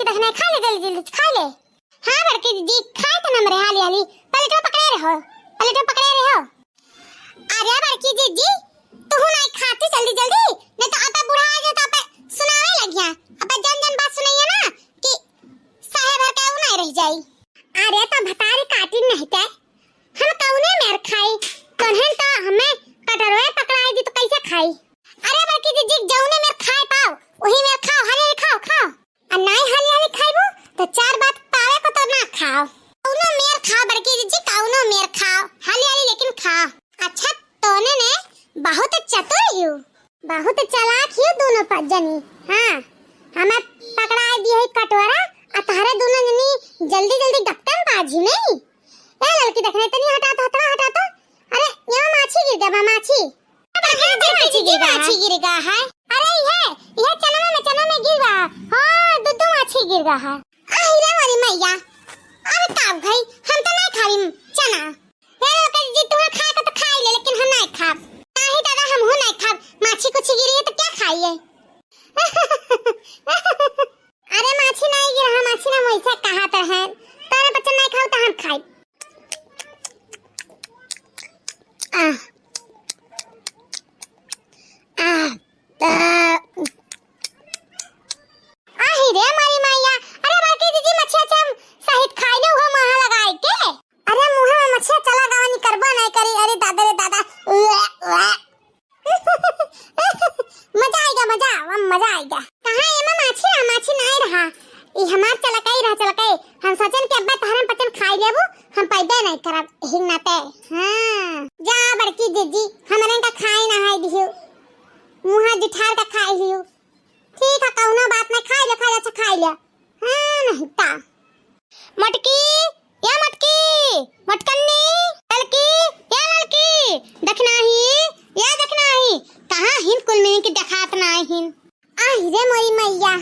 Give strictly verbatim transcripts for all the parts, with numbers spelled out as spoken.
देखना, खा ले जल्दी जल्दी, खा ले। हाँ बड़की दीदी, खाए तो नमरे हाली हाली, प्लेटवा पकड़े रहो, प्लेटवा पकड़े रहो। अरे बड़की दीदी, तुहू नाई खाती जल्दी जल्दी, नहीं तो आपे बुढ़ा आ जाए तो आपे सुनावे लगिया, आपे जन जन बात सुनाइए ना कि सहे भर के ऊ नाई रह जाई। अरे तो भतारी काटी नहीं ते, हम कौने मेर खाई, तोहन तो हमें कटोरवे पकड़ाई दी तो कैसे खाई? अरे बड़की दीदी, जौने मेर खाए पाओ, वही मेर खाओ, हाली हाली खाओ, खाओ। आ नाई हाली हाली खाइबू, तो चार बात पावे को तो ना खाओ। कौनो मेर खाओ बड़की दीदी, कौनो मेर खाओ, हाली हाली लेकिन खाओ। अच्छा, तोने ने बहुत चतुर हियो, बहुत चालाक हियो दोनों प-, जनी। हाँ, हमें पकड़ाए दिए है कटोरा, आ तहरे दोनों जनी जल्दी जल्दी गप्पन बाजी नहीं। ए लड़की, देखने तनी हटा तो, हथवा हटा तो। अरे, यहाँ माछी गिर गया बा, माछी। अरे, ये माछी गिर गया है। माछी गिर गया है। अरे, ये, ये चनवा में, चनवा में गिर गया। हाँ, दू, दू माछी गिर गया है। आ, हीरा वाली मैया, अब का भाई, हम तो नहीं खाई चना। हे लड़की जी, तुम्हें खाए को तो खाई ले, लेकिन हम नहीं खाब। नहीं दादा, हम हूँ नहीं खाब। माछी कुछ गिरी है तो क्या खाइए? अरे माछी नाई गिरा, माछी ना वैसे कहा तो है। तोरे बच्चा नाई खाओ तो हम खाई। आह, आह, त-, आही रे मारी मैया, अरे बड़की दीदी मछिया चम सहित खाई ले उहो मुँह लगाई के। अरे मुँह में मछिया चला गवा निकरबा नहीं करी, अरे दादा रे दादा। मजा आएगा, मजा, अब मजा आएगा। कहाँ एमा माछी रहा, माछी नाई रहा। ई हमार चलकई रहा, चलकई। हम सोचन कि अब्बा तहरन पचन खाई लेबू, हम पैदे नहीं करब, हिंग नाते। हाँ, जा बड़की दीदी, हमरे का खाए ना है दिहु। मुँहा जुठार का खाए लिहु। ठीक है, कौनो बात नहीं, खाई ले, खाई ले, अच्छा खाई ले। हाँ, नहीं ता। मटकी, या मटकी, मटकन्नी, ललकी, या ललकी, दखिनाही, या दखिनाही, कहाँ हिन कुल मिली की देखात नाई हिन। आही रे मोरी मैया,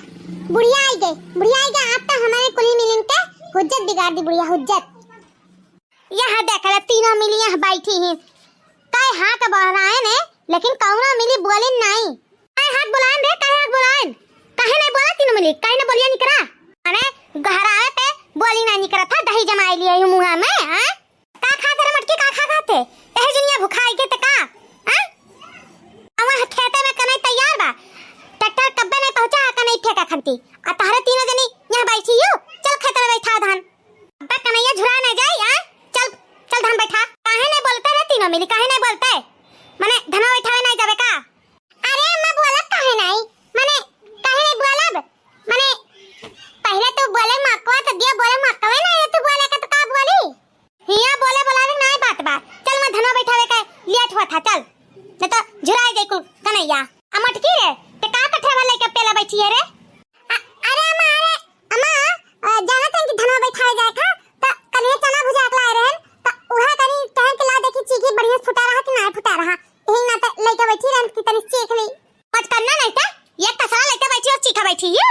बुढ़िया आई गई, बुढ़िया आई गई, आप तो हमारे कुल मिलिन के हुज्जत बिगाड़ दी बुढ़िया, हुज्जत। यहाँ देख ले, तीनों मिली यहाँ बैठी ही। काहे हाथ बढ़ाए ने, लेकिन कौनो मिली बोलिन नाई। काहे हाथ बुलाएन रे, काहे हाथ बुलाएन? काहे नहीं बोला तीनों मिली? काहे नहीं बोलिया निकरा? अरे, गहरावे पे बोली ना निकरा था, दही जमाई लिया यू मुँह में, हाँ? का खाते रे मटकी, का खा खाते? यही दुनिया भुखाई के ते का, हाँ? अवा खेते में कनई तैयार बा, ट्रैक्टर कब्बे नहीं पहुँचा है, कनई फेंका खंती। आ तहरे तीनों जनी यहाँ बैठी यू, चल खेते में बैठा धान। अब्बा कन्हैया झुरा ना जाई, आ? चल, चल धान बैठा। काहे नहीं बोलते रे तीनों मिली, काहे नहीं बोलते? मने धनवा बैठावे नहीं जावे का? अरे अम्मा बोलब काहे नहीं? मने काहे नहीं बोलब? मने पहले तू बोले मकवा तो दिया बोले मकवे नहीं है, तू बोले का तो का बोली? हिया बोले बोलावे नहीं बात बा। चल मैं धनवा बैठावे का लेट हुआ था, चल। नहीं तो झुराई जाई कुल कन्हैया। आ मटकी रे, ते का कठरवा लेके पेला बैठी है रे? अ-, अरे अम्मा, अरे अम्मा, अ, जानत हन कि धनवा बैठावे जाए था, त कलिए चना भुजा के लाए रहन, त उहे कनी कहन कि ला देखी चीखी बढ़िया फुटा रहा कि ना फुटा रहा। यही ना त लइका बैठी रहन कि तनी चीख ली। मटकन्ना नहीं त, ये कसरा लइका बैठी और चीखा बैठी यू।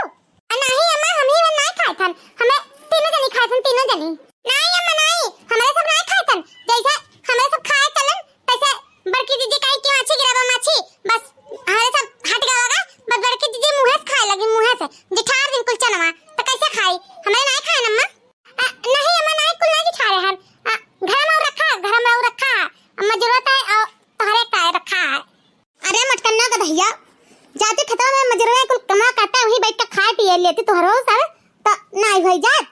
अ, नहीं अम्मा, हम ही मन नहीं खाए थन, हमें तीनों जनी खाए थन, तीनों जनी। नहीं अम्मा, नहीं, हमरे सब नहीं खाए थन, जैसे हमरे सब खाए चलन, तैसे बड़की दीदी कही कि माछी गिरा बा माछी, बस हमरे सब हट गवा गा, बस बड़की दीदी मुँहे से खाए लगी, मुँहे से। जिठार दिन कुल चनवा, त कैसे खाई? हमरे नाई खाए अम्मा। अ, नहीं अम्मा, नाई कुल नाई जिठारे हन। अ, घर में और रखा, घर में और रखा। अम्मा जरूरत है और तोहरे का रखा है। अरे मटकन्ना का दहिया, जाते खेतवा में मजरवा कुल कमा करता, वहीं बैठ के खाए पिए लेती तोहरो सब, त नाई भई जात।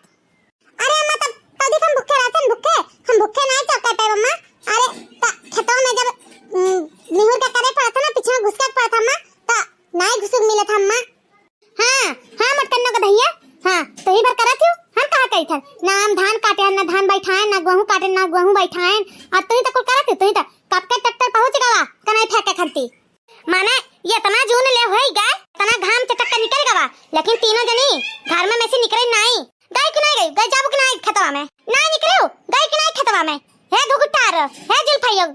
अरे अम्मा, तब, तब देख हम भूखे रहते हैं, भूखे, हम भूखे नहीं चौके पे अम्मा। अरे, त-, खेतों में जब, उम, निहुर के करे पड़ा था ना, पीछे में घुस के पड़ा था अम्मा, त नहीं घुसुक मिला था अम्मा। हाँ, हाँ, मटकन्ना का दहिया, हाँ, तो ही भर करत हूँ, हम कहा कही था, ना हम धान काटे, ना धान बैठाए, ना गेहूँ काटे, ना गेहूँ बैठाए, और तुही तो कुल करत हूँ, तुही तो कब के ट्रैक्टर पहुँच गवा, कनाई फेंके खंती। माने, ये इतना जून ले होई गए, इतना घाम चटक के निकल गवा, लेकिन तीनों जनी घर में, में से निकले नाई। गई कि नाई गई? गई जाबू कि नाई खेतवा में? नाई निकले हो? गई कि नाई खेतवा में? हे घुघुटार, हे जुल्फैया,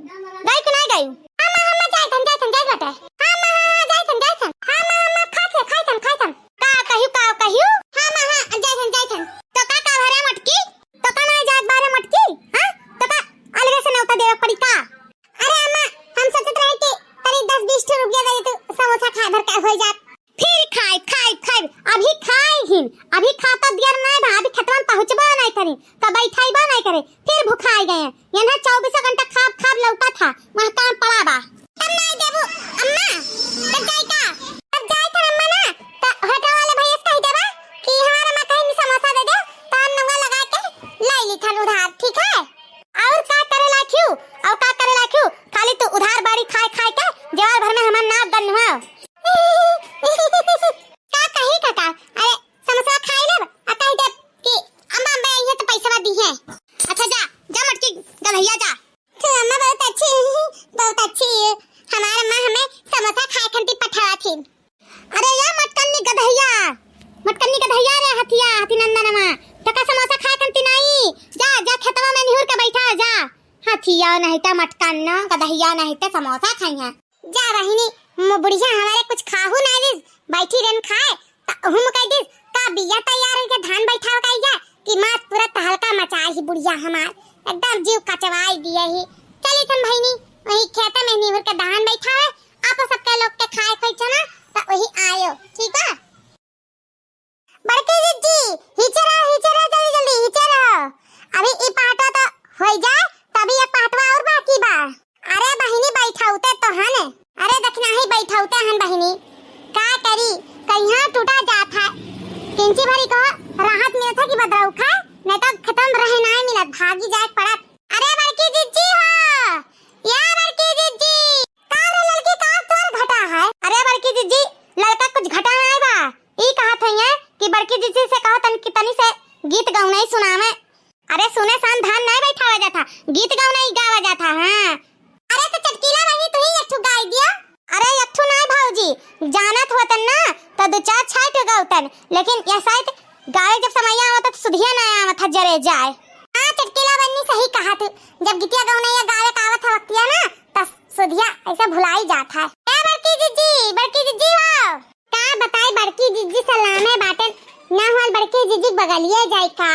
गई कि नाई गई? हाँ माँ, हाँ माँ, जाए थन, जाए थन, जाए घटे। हाँ माँ, हाँ, हाँ, जाए थन, जाए थन। हाँ माँ, हाँ माँ, खाए थे, खाए थन, खाए थन। का कहियो, का कहियो? हाँ माँ, हाँ, जाए थन, जाए थन। तो का, का भरे मटकी? तो का नाई जात बारे मटकी? हाँ? तो का अलगे से नौता देवे पड़ी का? अरे अम्मा, हम सोचत रहे कि तनी दस बीस ठो रुपया दे दे तो समोसा खाए भर का हो जात। फिर खाए, खाए, खाए, अभी खाए ही। अभी खाता दियर नाहीं बा, अभी खेतवा में पहुँचबो नाहीं करी, त बैठाइबो नाहीं करे, फिर भुखाई गए। यहाँ चउबीसों घंटा खाब खाब लौका था, वहाँ काम पड़ा बा। तब नाहीं देबू अम्मा, तब जाई का? तब जाई था अम्मा ना, त होटल वाले भैया से कही देबा कि हमार अम्मा कहीं समोसा दे दे, त हम नंगा लगा के लाई ली था उधार, ठीक है? और का करे लाखियो, और का करे लाखियो, खाली तू उधार बाड़ी खाए खाए के जवार भर में हमार नाक गन हुआ। का कही काका, अरे समोसा खाई लेब, आ कह देब कि अम्मा, अम्मा, ये तो पैसा दी है। अच्छा जा, जा मटकी गधैया जा। तू अम्मा बहुत अच्छी, बहुत अच्छी है। हमार अम्मा हमें समोसा खाए खंती पठावा थी। अरे या मटकन्नी गधैया, मटकन्नी गधैया रे हथिया, हथी नंदनमा, तका समोसा खाए खंती नाई। जा, जा खेतवा में निहुर के बैठा, जा। हथिया नहीं ते मटकन्ना, गधैया नहीं ते समोसा खाई है। जा बहिनी, मो बुढ़िया हमारे कुछ खाहू नाहीं दिस, बैठी रहन खाए, त उहुम कह दिस, का बिया तैयार है के धान बैठाव का या, कि मात पूरा तहलका मचाए ही बुढ़िया हमार, एकदम जीव कचवाई दिए ही। चली थन बहिनी, वही खेत में निहुर के धान बैठावे, आप सबके लोग के खाए खोई छना, त वही आयो, ठीक बा? बड़की जिज्जी, हिचे रहो, हिचे रहो, जल्दी, जल्दी, हिचे रहो। अभी ई पहटवा तो होई जाए, तभी एक पहटवा और बाकी बा। अरे बहिनी, बैठौते तो हन। अरे दखिनाही बैठौते हन बहिनी। का करी, कहिया टूटा जात है। किंची भरी को राहत मिलत है कि बदरौखा, नहीं तो खत्म रहे ना मिलत, भागी जाए पड़त। अरे बड़की जिज्जी हो, या बड़की जिज्जी। का रे ललकी, का तोर घटा है? अरे बड़की जिज्जी, ललका कुछ घटा नाहीं बा। ई कहत हइये कि बड़की जिज्जी से कहो तन कि तनी से गीत गौनई सुनावे। अरे सुने सान धान नाहीं बैठावा जात है, गीत गौनई गावा जात है। हाँ। अरे तो चटकीला बहिनी तू ही एक ठो गाई दिया। अरे एक ठो नाहीं भौजी, जानत होतन ना तो दो चार छह ठो गौतन, लेकिन यह शायद गावे जब समैया आवत है तो सुधिया नाहीं आवत है जरे जाए। हाँ चटकीला बहिनी सही कहत है, जब गीतिया गौनैया गावे का आवत है वक्तिया ना तो सुधिया ऐसे भुलाई जात है। ए बड़की जिज्जी, बड़की जिज्जी हो। का बताई बड़की जिज्जी सलामे बाटे, ना हुआ बड़की जिज्जी बगलिए जाई का?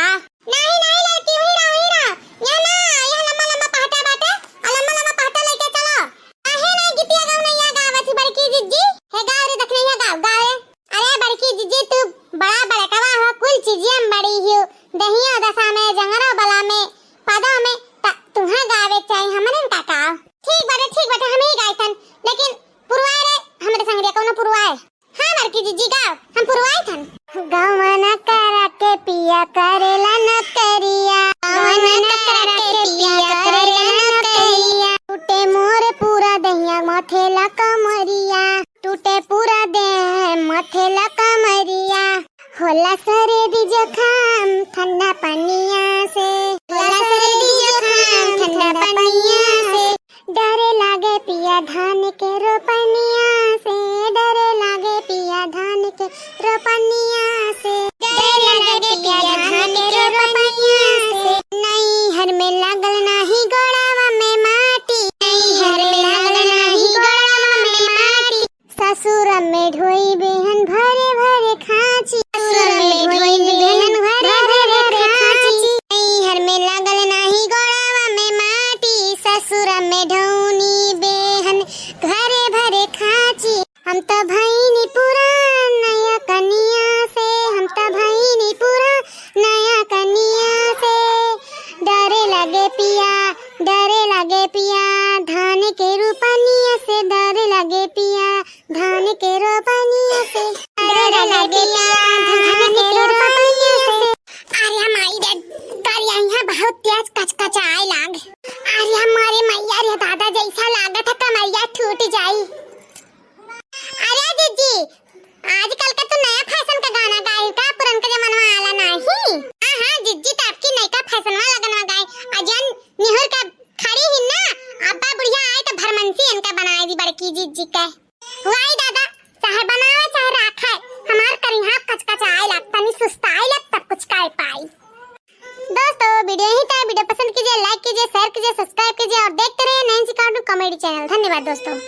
नहीं, नहीं लड़की, वही रहो, वही रहो। या ना, या लंबा लंबा पहटा बाटे, आ लंबा लंबा पहटा लेके चलो। आहे नहीं गीतिया गौनैया गावत ही बड़की जिज्जी। हे गाव रे दखनैया गाव, गाव रे। अरे बड़की जिज्जी तू बड़ा बड़कवा हो, कुल चीजिया में बड़ी हो। दहियो दशा में, जंगरो बला में, पदा में, त तुहा गावे चाही, हमरे का का? ठीक बाटे, ठीक बाटे, हम ही गाइथन, लेकिन पुरवाए रे, हमरे संगरिया कौनो पुरवाए। हाँ, बड़की जिज्जी गाओ, हम पुरवाइथन। गवन करा के पिया करेला नौकरिया। गवन करा के पिया करेला नौकरिया। टूटे मोर पूरा दहिया मथेला कमरिया। टूटे पूरा देह मथेला कमरिया। होला सरेदी जुखाम ठंडा पनिया से। होला सरेदी जुखाम ठंडा पनिया से। डरे लागे पिया धान के रोपनिया से, डरे लागे पिया धान के रोपनिया से, डरे लागे पिया धान के रोपनिया से। नैहर में लागल नाही गोड़वा में माटी, नैहर में लागल नाही गोड़वा में माटी। ससुर में ढोई बेहन भरे भरे खाँची। ससुर में ढोई बेहन भरे भरे खाँची। नैहर में लागल नाही गोड़वा में माटी। ससुर में ढौनी बेहन घरे भरे खाँची। हम त भईनी पुरान नया कनिया से, हम त भईनी पुरान नया कनिया से। डरे लागे पिया, डरे लागे पिया, धान के रोपनिया से डरे लागे पिया। धान के रोपनिया से डर लगे पिया, धान के रोपनिया से। अरे माई रे, करिया यहाँ बहुत तेज कचकचाए लाग। अरे हमारे मैया रे दादा, जैसा लागत है कमरिया टूट जाई। अरे जिज्जी, आजकल का तू नया फैशन का गाना गाई का, पुरनका जमाना वाला नाही। हाँ हाँ जिज्जी, तो आपकी नयका फैशन वाला गाना गाई। अजन निहुर का खड़ी ही ना, अब्बा बुढ़िया आई तो भरमंसी इनका बनाए दी बड़की जिज्जी का। वाई दादा, चाहे बनावे चाहे राखे, हमार करिहा कचकचाए लाग, तनी सुस्ताए लाग, तब कुछ कर पाई। दोस्तों, video यहीं तक। Video पसंद कीजिए, like कीजिए, share कीजिए, subscribe कीजिए और देखते रहिए नैन्सी cartoon comedy channel। धन्यवाद दोस्तों।